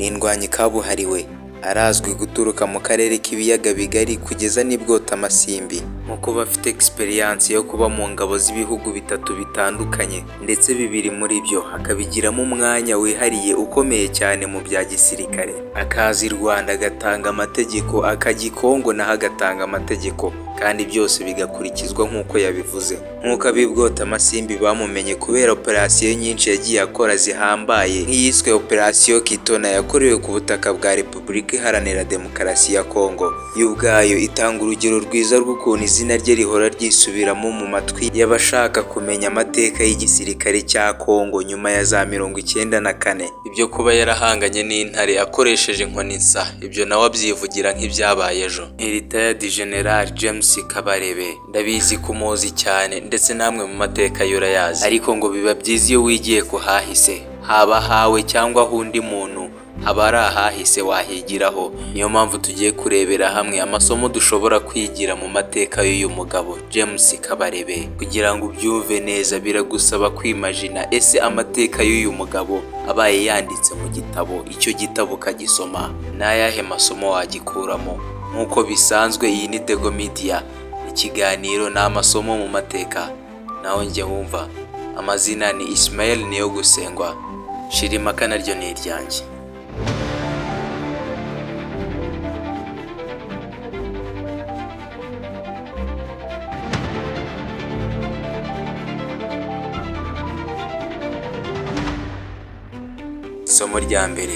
Ni indwanyi kabuhariwe, arazwi guturuka mu karere k'ibiyaga bigari kugeza n'ibwotamasimbi, nko kuba afite experience yo kuba mu ngabo z'ibihugu bitatu bitandukanye, ndetse bibiri muri byo akabigiramo umwanya wihariye ukomeye cyane mu bya gisirikare. Akaza i Rwanda agatanga amategeko, akajya i Kongo naho agatanga amategeko, kandi byose bigakurikizwa nk'uko yabivuze. Nk'uko ab'ibwotamasimbi bamumenye kubera operasiyo nyinshi yagiye akora zihambaye, nk'iyiswe Operasiyo Kitona yakorewe ku butaka bwa Repubulika Iharanira Demokarasi ya Kongo. Yo ubwayo itanga urugero rwiza rw'ukuntu izina rye rihora ryisubiramo mu matwi y'abashaka kumenya amateka y'igisirikare cya Kongo nyuma ya za 94. Ibyo kuba yarahanganye n'intare akoresheje inkoni nsa, ibyo nawe abyivugira nk'ibyabaye ejo. Retired General James Kabarebe, ndabizi ko umuzi cyane ndetse namwe mu mateka ye urayazi, ariko ngo biba byiza iyo wigiye ku hahise, haba hawe cyangwa ahundi muntu, haba ari ahahise wahigiraho. Niyo mpamvu tugiye kurebera hamwe amasomo dushobora kwigira mu mateka y'uyu mugabo James Kabarebe. Kugira ngo ubyumve neza biragusaba kwimajina ese amateka y'uyu mugabo abaye yanditse mu gitabo, icyo gitabo ukagisoma, ni ayahe masomo wagikuramo? Nk'uko bisanzwe iyi ni Dego Media, ikiganiro ni amasomo mu mateka. Naho njye wumva amazina ni Ismael Niyogusengwa, Shirimaka naryo ni iryanjye. Isomo rya mbere: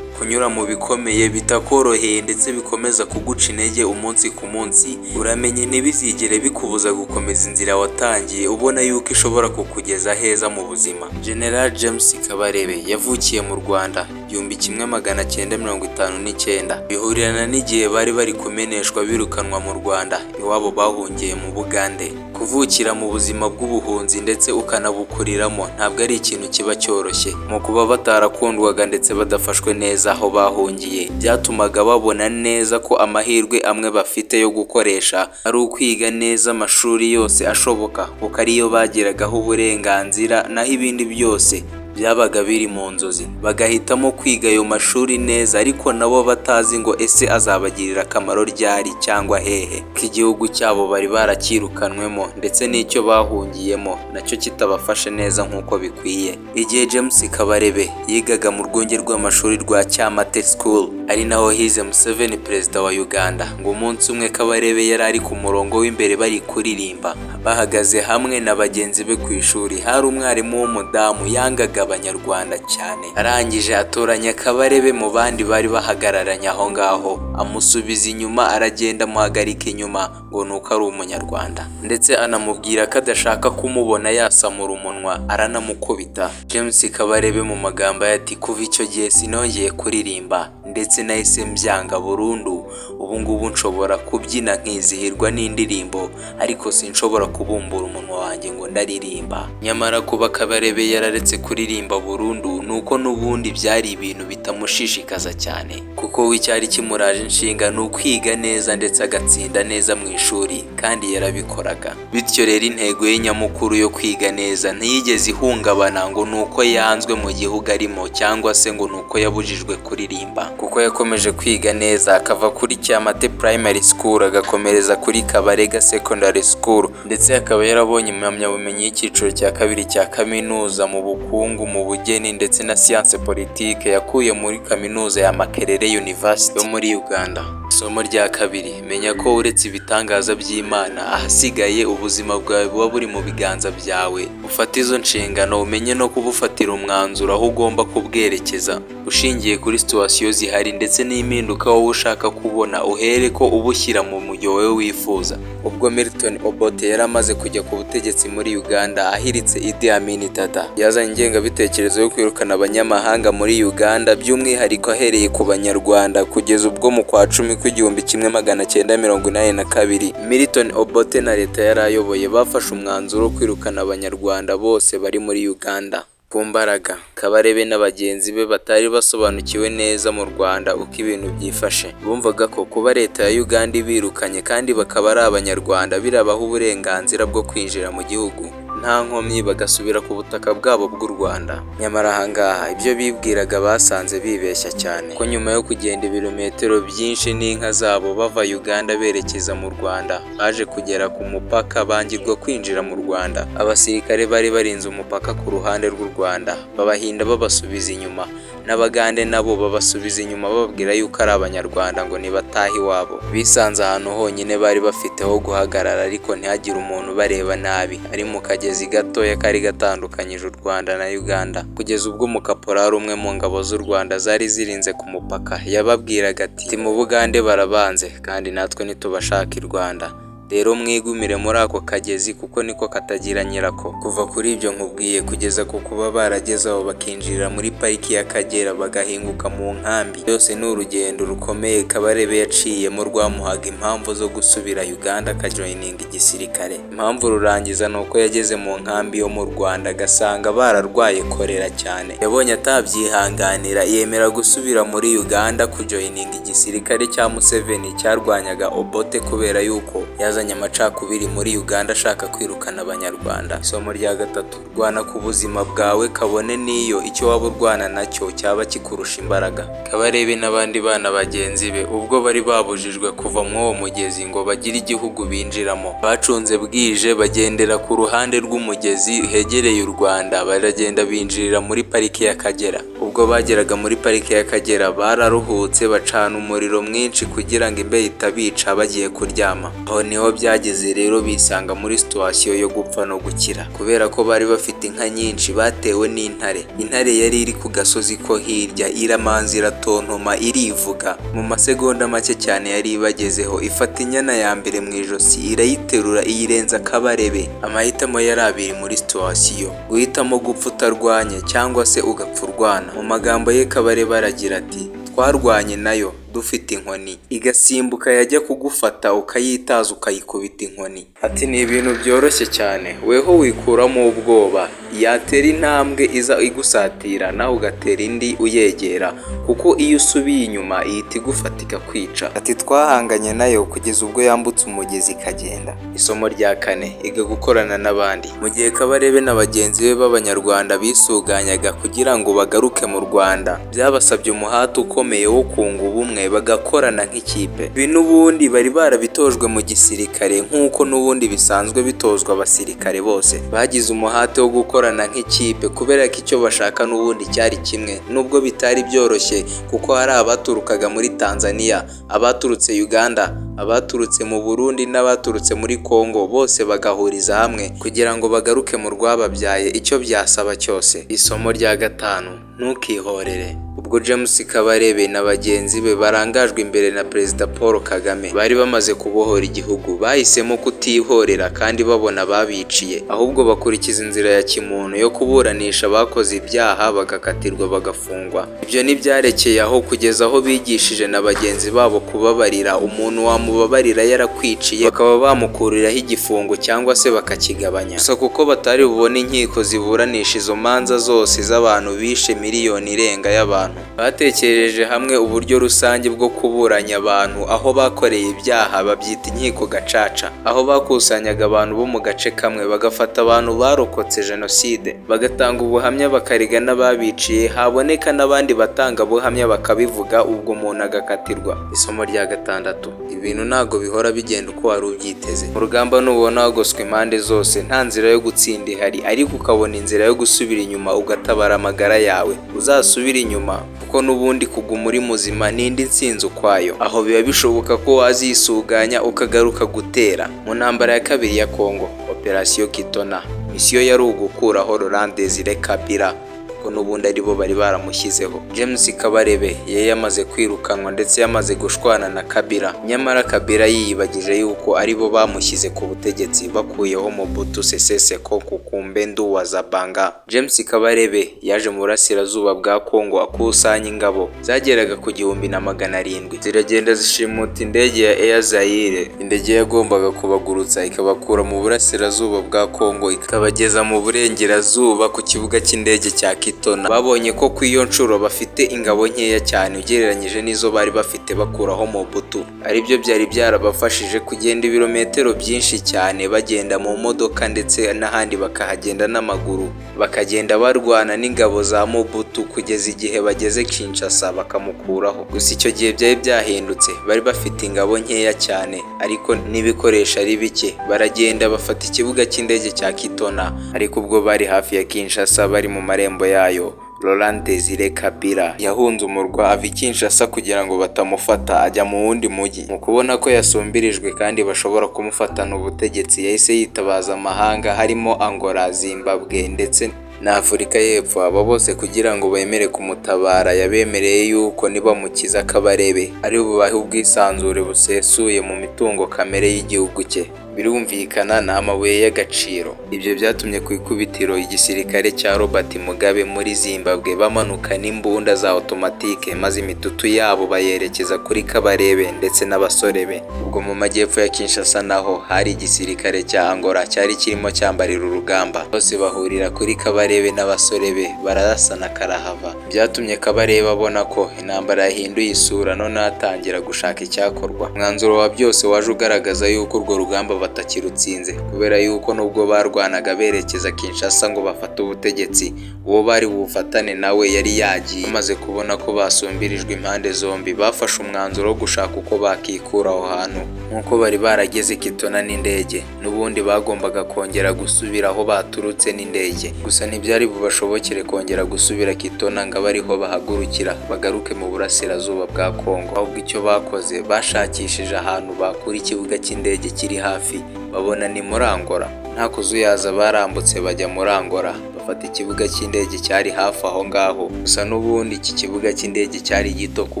kunyura mu bikomeye bitakoroheye ndetse bikomeza kuguca intege umunsi ku munsi, uramenye ntibizigere bikubuza gukomeza inzira watangiye ubona yuko ishobora kukugeza heza mu buzima. General James Kabarebe yavukiye mu Rwanda 1959, bihurirana n'igihe bari bari kumeneshwa birukanwa mu Rwanda, iwabo bahungiye mu Bugande. Kuvukira mu buzima bw'ubuhunzi ndetse ukanabukuriramo ntabwo ari ikintu kiba cyoroshye. Mu kuba batarakundwaga ndetse badafashwe neza aho bahungiye, byatumaga babona neza ko amahirwe amwe bafite yo gukoresha ari ukwiga neza amashuri yose ashoboka, kuko ariyo bagiragaho uburenganzira, naho ibindi byose byabaga biri mu nzozi. Bagahitamo kwiga ayo mashuri neza ariko nabo batazi ngo ese azabagirira akamaro ryari cyangwa hehe, ko igihugu cyabo bari barakirukanwemo ndetse n'icyo bahungiyemo nacyo kitabafashe neza nk'uko bikwiye. Igihe James Kabarebe yigaga mu rwunge rw'amashuri rwa Kyamate School, ari naho hize Museveni perezida wa Uganda, ngo umunsi umwe Kabarebe yari ari ku murongo w'imbere bari kuririmba, bahagaze hamwe na bagenzi be ku ishuri. Hari umwarimu w'umudamu yangaga Abanyarwanda cyane, arangije atoranya Kabarebe mu bandi bari bahagararanye aho ngaho, amusubiza inyuma, aragenda amuhagarika inyuma ngo ni uko ari umunyarwanda, ndetse anamubwira ko adashaka kumubona yasamura umunwa, aranamukubita. James Kabarebe mu magambo ye ati: kuva icyo gihe sinongeye kuririmba ndetse nahise mbyanga burundu. Ubu ngubu nshobora kubyina nkizihirwa n'indirimbo, ariko sinshobora kubumbura umunwa wanjye ngo ndaririmba. Nyamara kuba Kabarebe yararetse kuririmba burundu ni uko n'ubundi byari ibintu bitamushishikaza cyane, kuko we icyari kimuraje inshinga ni ukwiga neza ndetse agatsinda neza mu ishuri, kandi yarabikoraga. Bityo rero intego ye nyamukuru yo kwiga neza ntiyigeze ihungabana ngo ni uko yanzwe mu gihugu arimo cyangwa se ngo ni uko yabujijwe kuririmba, kuko yakomeje kwiga neza akava kuri Kyamate Primary School agakomereza kuri Kabarega Secondary School, ndetse akaba yarabonye impamyabumenyi y'icyiciro cya kabiri cya kaminuza mu bukungu, mu bugeni ndetse na siyanse politike yakuye muri kaminuza ya Makerere University yo muri Uganda. Isomo rya kabiri: menya ko uretse ibitangaza by'Imana, ahasigaye ubuzima bwawe buba buri mu biganza byawe. Ufate izo nshingano, umenye no kubufatira umwanzuro aho ugomba kubwerekeza, ushingiye kuri situwasiyo zihari ndetse n'impinduka wowe ushaka kubona, uhere ko ubushyira mu mujyo wowe wifuza. Ubwo Milton Obote yari amaze kujya ku butegetsi muri Uganda ahiritse Idi Amin Dada, yazanye ingengabitekerezo yo kwirukana abanyamahanga muri Uganda, by'umwihariko ahereye ku Banyarwanda, kugeza ubwo mu kwa 10 w'1982 Milton Obote na leta yari ayoboye bafashe umwanzuro wo kwirukana Abanyarwanda bose bari muri Uganda ku mbaraga. Kabarebe na bagenzi be batari basobanukiwe neza mu Rwanda uko ibintu byifashe, bumvaga ko kuba leta ya Uganda ibirukanye kandi bakaba ari Abanyarwanda birabaha uburenganzira bwo kwinjira mu gihugu. nta nkomyi, bagasubira ku butaka bwabo bw'u Rwanda. Nyamara ahangaha ibyo bibwiraga basanze bibeshya cyane, ko nyuma yo kugenda ibirometero byinshi n'inka zabo bava Uganda berekeza mu Rwanda, baje kugera ku mupaka bangirwa kwinjira mu Rwanda. Abasirikare bari barinze umupaka ku ruhande rw'u Rwanda babahinda babasubiza inyuma, n'Abagande nabo babasubiza inyuma bababwira yuko ari Abanyarwanda ngo nibatahe iwabo. Bisanze ahantu honyine bari bafite ho guhagarara ariko ntihagire umuntu ubareba nabi, ari mu kagezi gatoya kari gatandukanyije u Rwanda na Uganda, kugeza ubwo umukaporari umwe mu ngabo z'u Rwanda zari zirinze ku mupaka yababwiraga ati: "Mu Bugande barabanze kandi natwe ntitubashaka i Rwanda, rero mwigumire muri ako kagezi kuko niko katagira nyirako." Kuva kuri ibyo nkubwiye kugeza ku kuba barageze aho bakinjirira muri Pariki y'Akagera bagahinguka mu nkambi, byose ni urugendo rukomeye Kabarebe yaciyemo rwamuhaga impamvu zo gusubira Uganda akajoininga igisirikare. Impamvu rurangiza ni uko yageze mu nkambi yo mu Rwanda agasanga bararwaye korera cyane, yabonye atabyihanganira yemera gusubira muri Uganda kujoininga igisirikare cya Museveni cyarwanyaga Obote, kubera yuko yazanye amacakubiri muri Uganda ashaka kwirukana Abanyarwanda. Isomo rya gatatu: rwana ku buzima bwawe kabone n'iyo icyo waba urwana nacyo cyaba kikurusha imbaraga. Kabarebe n'abandi bana bagenzi be ubwo bari babujijwe kuva muri uwo mugezi ngo bagire igihugu binjiramo, bacunze bwije bagendera ku ruhande rw'umugezi hegereye u Rwanda, baragenda binjirira muri Pariki y'Akagera. Ubwo bageraga muri Pariki y'Akagera bararuhutse, bacana umuriro mwinshi kugira ngo imbeho itabica bagiye kuryama. Aho niho byageze rero bisanga muri situation yo gupfa no gukira, kubera ko bari bafite inka nyinshi batewe n'intare. Intare yari iri ku gasozi ko hirya iramanza iratontoma irivuga, mu masegonda make cyane yari ibagezeho, ifata inyana ya mbere mu ijosi irayiterura iyirenza Kabarebe. Amahitamo yari abiri muri situation: guhitamo gupfa utarwanye cyangwa se ugapfa urwana. Mu magambo ye Kabarebe aragira ati: "Twarwanye nayo dufite inkoni, igasimbuka yajya kugufata ukayitaza ukayikubita inkoni." Ati: "Ni ibintu byoroshye cyane, weho wikuramo ubwoba, yatera intambwe iza igusatira nawe ugatera indi uyegera, kuko iyo usubiye inyuma ihita igufata ikakwica." Ati: "Twahanganye nayo kugeza ubwo yambutse umugezi ikagenda." Isomo rya kane: iga gukorana n'abandi. Mu gihe Kabarebe na bagenzi be b'Abanyarwanda bisuganyaga kugira ngo bagaruke mu Rwanda, byabasabye umuhate ukomeye wo kunga ubumwe bagakorana nk'ikipe. Ibi n'ubundi bari barabitojwe mu gisirikare nk'uko n'ubundi bisanzwe bitozwa abasirikare bose. Bagize umuhate wo gukorana nk'ikipe kubera ko icyo bashaka n'ubundi cyari kimwe, nubwo bitari byoroshye kuko hari abaturukaga muri Tanzania, abaturutse Uganda, abaturutse mu Burundi n'abaturutse muri Congo, bose bagahuriza hamwe kugira ngo bagaruke mu rwababyaye icyo byasaba cyose. Isomo rya gatanu: ntukihorere. Ubwo James Kabarebe na bagenzi be barangajwe imbere na Perezida Paul Kagame bari bamaze kubohora igihugu, bahisemo kutihorera kandi babona babiciye, ahubwo bakurikiza inzira ya kimuntu yo kuburanisha abakoze ibyaha bagakatirwa bagafungwa. Ibyo ntibyarekeye aho, kugeza aho bigishije na bagenzi babo kubabarira. Umuntu wamubabarira yarakwiciye bakaba bamukuriraho igifungo cyangwa se bakakigabanya gusa, kuko batari bubone inkiko ziburanisha izo manza zose z'abantu bishe miliyoni irenga y'abantu. Batekereje hamwe uburyo rusange bwo kuburanya abantu aho bakoreye ibyaha, babyita inkiko gacaca, aho bakusanyaga abantu bo mu gace kamwe, bagafata abantu barokotse jenoside bagatanga ubuhamya, bakarega n'ababiciye, haboneka n'abandi batangabuhamya bakabivuga, ubwo umuntu agakatirwa. Isomo rya gatandatu: ibintu ntabwo bihora bigenda uko wari ubyiteze. Mu rugamba nubona wagoswe impande zose, nta nzira yo gutsinda ihari, ariko ukabona inzira yo gusubira inyuma ugatabara amagara yawe, uzasubire inyuma, kuko n'ubundi kuguma uri muzima n'indi nsinzi ukwayo. Aho biba bishoboka ko wazisuganya ukagaruka gutera. Mu ntambara ya kabiri ya Congo, Operation Kitona, mission yari ugukuraho Laurent Desire Kabila, kuko n'ubundi aribo bari baramushyizeho. James Kabarebe yari yamaze kwirukanwa ndetse yamaze gushwana na Kabila, nyamara Kabila yiyibagije yuko aribo bamushyize ku butegetsi bakuyeho Mobutu Sese Seko Kukumbendu wa Zabanga. James Kabarebe yaje mu burasirazuba bwa Congo akusanya ingabo zageraga ku 1700, ziragenda zishimuta indege ya Air Zaire, indege yagombaga kubagurutsa ikabakura mu burasirazuba bwa Congo ikabageza mu burengerazuba ku kibuga cy'indege cya Kitona. Kitona, babonye ko ku iyo nshuro bafite ingabo nkeya cyane ugereranyije n'izo bari bafite bakuraho Mobutu, aribyo byari byarabafashije kugenda ibirometero byinshi cyane bagenda mu modoka ndetse n'ahandi bakahagenda n'amaguru, bakagenda barwana n'ingabo za Mobutu kugeza igihe bageze Kinshasa bakamukuraho. Gusa icyo gihe byari byahindutse, bari bafite ingabo nkeya cyane ariko n'ibikoresho ari bike, baragenda bafata ikibuga cy'indege cya Kitona, ariko ubwo bari hafi ya Kinshasa bari mu marembo yayo, Laurent Desire Kabila yahunze umurwa ava i Kinshasa kugira ngo batamufata, ajya mu wundi mujyi. Mu kubona ko yasumbirijwe kandi bashobora kumufatana ubutegetsi, yahise yitabaza amahanga harimo Angola, Zimbabwe ndetse na Afurika y'Epfo. Aba bose kugira ngo bemere kumutabara, yabemereye yuko nibamukiza Kabarebe ari bubahe ubwisanzure busesuye mu mitungo kamere y'igihugu cye. Birumvikana ni amabuye y'agaciro. Ibyo byatumye ku ikubitiro igisirikare cya Robert Mugabe muri Zimbabwe bamanuka n'imbunda za automatique, maze imitutu yabo bayerekeza kuri Kabarebe ndetse n'abasore be. Ubwo mu majyepfo ya Kinshasa naho hari igisirikare cya Angola cyari kirimo cyambarira urugamba, bose bahurira kuri Kabarebe n'abasore be bararasana karahava. Byatumye Kabarebe abona ko intambara yahinduye isura, noneho atangira gushaka icyakorwa. Umwanzuro wa byose waje ugaragaza yuko urwo rugamba batakirutsinze, kubera yuko nubwo barwanaga berekeza Kinshasa ngo bafate ubutegetsi, uwo bari bufatane nawe yari yagiye. Bamaze kubona ko basumbirijwe impande zombi, bafashe umwanzuro wo gushaka uko bakikura aho hantu. Nk'uko bari barageze Kitona n'indege, n'ubundi bagombaga kongera gusubira aho baturutse n'indege. Gusa ntibyari bubashobokere kongera gusubira Kitona ngo abe ariho bahagurukira bagaruke mu burasirazuba bwa Kongo. Ahubwo icyo bakoze, bashakishije ahantu bakura ikibuga cy'indege kiri hafi, babona ni muri Angola. Nta kuzuyaza barambutse bajya muri Angola, bafata ikibuga cy'indege cyari hafi aho ngaho. Gusa n'ubundi iki kibuga cy'indege cyari gito ku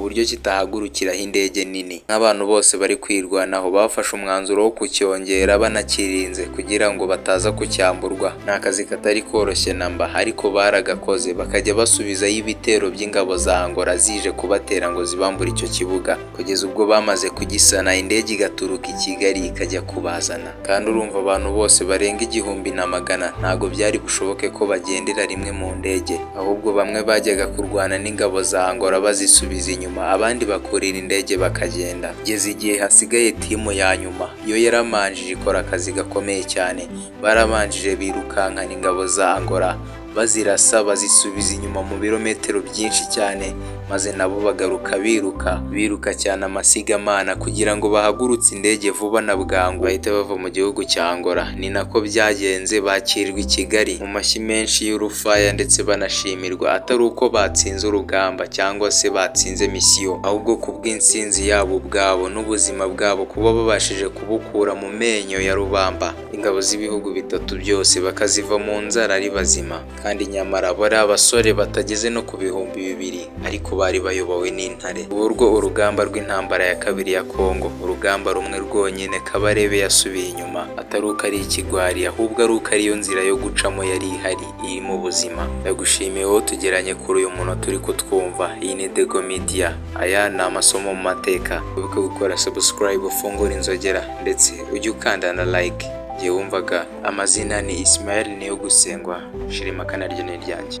buryo kitahagurukiraho indege nini. Nk'abantu bose bari kwirwanaho bafashe umwanzuro wo kucyongera banakirinze kugira ngo bataza kucyamburwa. Ni akazi katari koroshye namba, ariko baragakoze, bakajya basubizayo ibitero by'ingabo za Angola zije kubatera ngo zibambure icyo kibuga, kugeza ubwo bamaze kugisana indege igaturuka i Kigali ikajya kubazana. Kandi urumva abantu bose barenga 1400 ntago byari bushoboke ko bagendera rimwe mu ndege, ahubwo bamwe bajyaga kurwana n'ingabo za Angola bazisubiza inyuma, abandi bakurira indege bakagenda. Kugeza igihe hasigaye team ya nyuma, yo yaramanjije ikora akazi gakomeye cyane. Barabanjije birukankana ingabo za Angola bazirasa, bazisubiza inyuma mu birometero byinshi cyane, maze nabo bagaruka biruka biruka cyane amasigamana kugira ngo bahagurutse indege vuba na bwangu bahite bava mu gihugu cya Angola. Ni nako byagenze, bakirwa i Kigali mu mashyi menshi y'urufaya ndetse banashimirwa, atari uko batsinze urugamba cyangwa se batsinze mission, ahubwo ku bw'intsinzi yabo ubwabo n'ubuzima bwabo kuba babashije kubukura mu menyo ya rubamba, ingabo z'ibihugu bitatu byose bakaziva mu nzara ari bazima. Kandi nyamara bari abasore batageze no ku 2000, ariko bari bayobowe n'intare. Urwo urugamba rw'intambara ya kabiri ya Kongo, urugamba rumwe rwonyine Kabarebe yasubiye inyuma, atari uko ari ikigwari, ahubwo ari uko ariyo nzira yo gucamo yari ihari iri mu buzima. Ndagushimiye wowe tugeranye kuri uyu munota uri kutwumva. Iyi ni Dego Media, aya ni amasomo mu mateka. Wibuke gukora subscribe, ufungure inzogera ndetse ujye ukanda na like. Igihe wumvaga amazina ni Ismael Niyogusengwa, shirima kanaryo ni iryanjye.